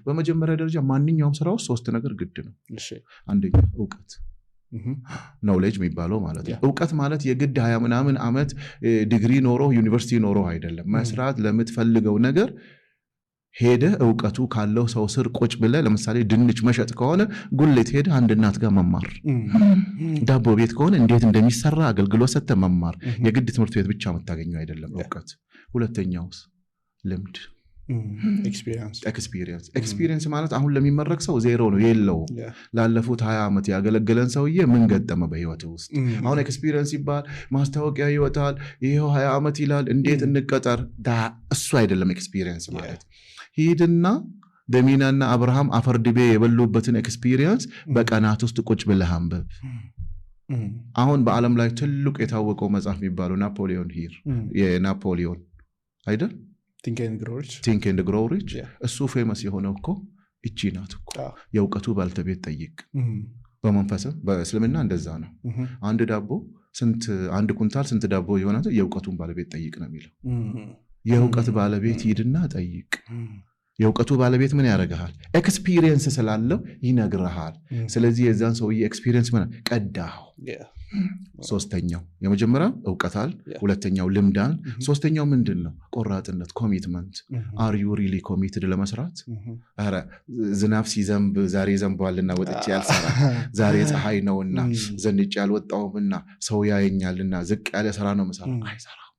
በመጀመሪያ ደረጃ ማንኛውም ስራ ውስጥ ሶስት ነገር ግድ ነው። አንደኛ እውቀት፣ knowledge የሚባለው ማለት ነው። እውቀት ማለት የግድ 20 ምናምን ዓመት ዲግሪ ኖሮ ዩኒቨርሲቲ ኖሮ አይደለም። መስራት ለምትፈልገው ነገር ሄደህ እውቀቱ ካለው ሰው ስር ቁጭ ብለህ፣ ለምሳሌ ድንች መሸጥ ከሆነ ጉሊት ሄደህ አንድ እናት ጋር መማር፣ ዳቦ ቤት ከሆነ እንዴት እንደሚሰራ አገልግሎት ሰጥተህ መማር። የግድ ትምህርት ቤት ብቻ የምታገኘው አይደለም እውቀት። ሁለተኛውስ ልምድ። Experience። Experience። Experience ማለት አሁን ለሚመረቅ ሰው ዜሮ ነው፣ የለውም። ላለፉት 20 ዓመት ያገለገለን ሰውዬ ምን ገጠመ በህይወት ውስጥ? አሁን experience ይባል ማስታወቂያ ይወጣል፣ ይኸው 20 ዓመት ይላል፣ እንዴት እንቀጠር? እሱ አይደለም experience ማለት። ሂድና ደሚናና አብርሃም አፈር ድቤ የበሉበትን experience በቀናት ውስጥ ቁጭ ብለህ አንብብ። አሁን በዓለም ላይ ትልቅ የታወቀው መጽሐፍ የሚባለው ናፖሊዮን ሂል፣ የናፖሊዮን አይደል? Think and Grow Rich። Think and Grow Rich። እሱ famous የሆነው እኮ እቺ ናት እኮ፣ የእውቀቱ ባልተቤት ጠይቅ። በመንፈስም በእስልምና እንደዛ ነው። አንድ ዳቦ ስንት፣ 1 ኩንታል ስንት ዳቦ ይሆናል? የእውቀቱን ባለቤት ጠይቅ ነው የሚለው። የእውቀት ባለቤት ሂድና ጠይቅ። የእውቀቱ ባለቤት ምን ያደርግሃል? Experience ስላለው ይነግርሃል። ስለዚህ የዛን ሰውዬ experience ምን ቀዳኸው። ሶስተኛው፣ የመጀመሪያው እውቀት አል፣ ሁለተኛው ልምድ አል፣ ሶስተኛው ምንድን ነው? ቆራጥነት፣ commitment። Are you really committed ለመስራት? ኧረ ዝናብ ሲዘንብ ዛሬ ዘንቧልና ወጥቼ አልሰራ፣ ዛሬ ፀሐይ ነውና ዘንጬ አልወጣውምና ሰው ያየኛልና ዝቅ ያለ ስራ ነው የምሰራው። አይሰራም።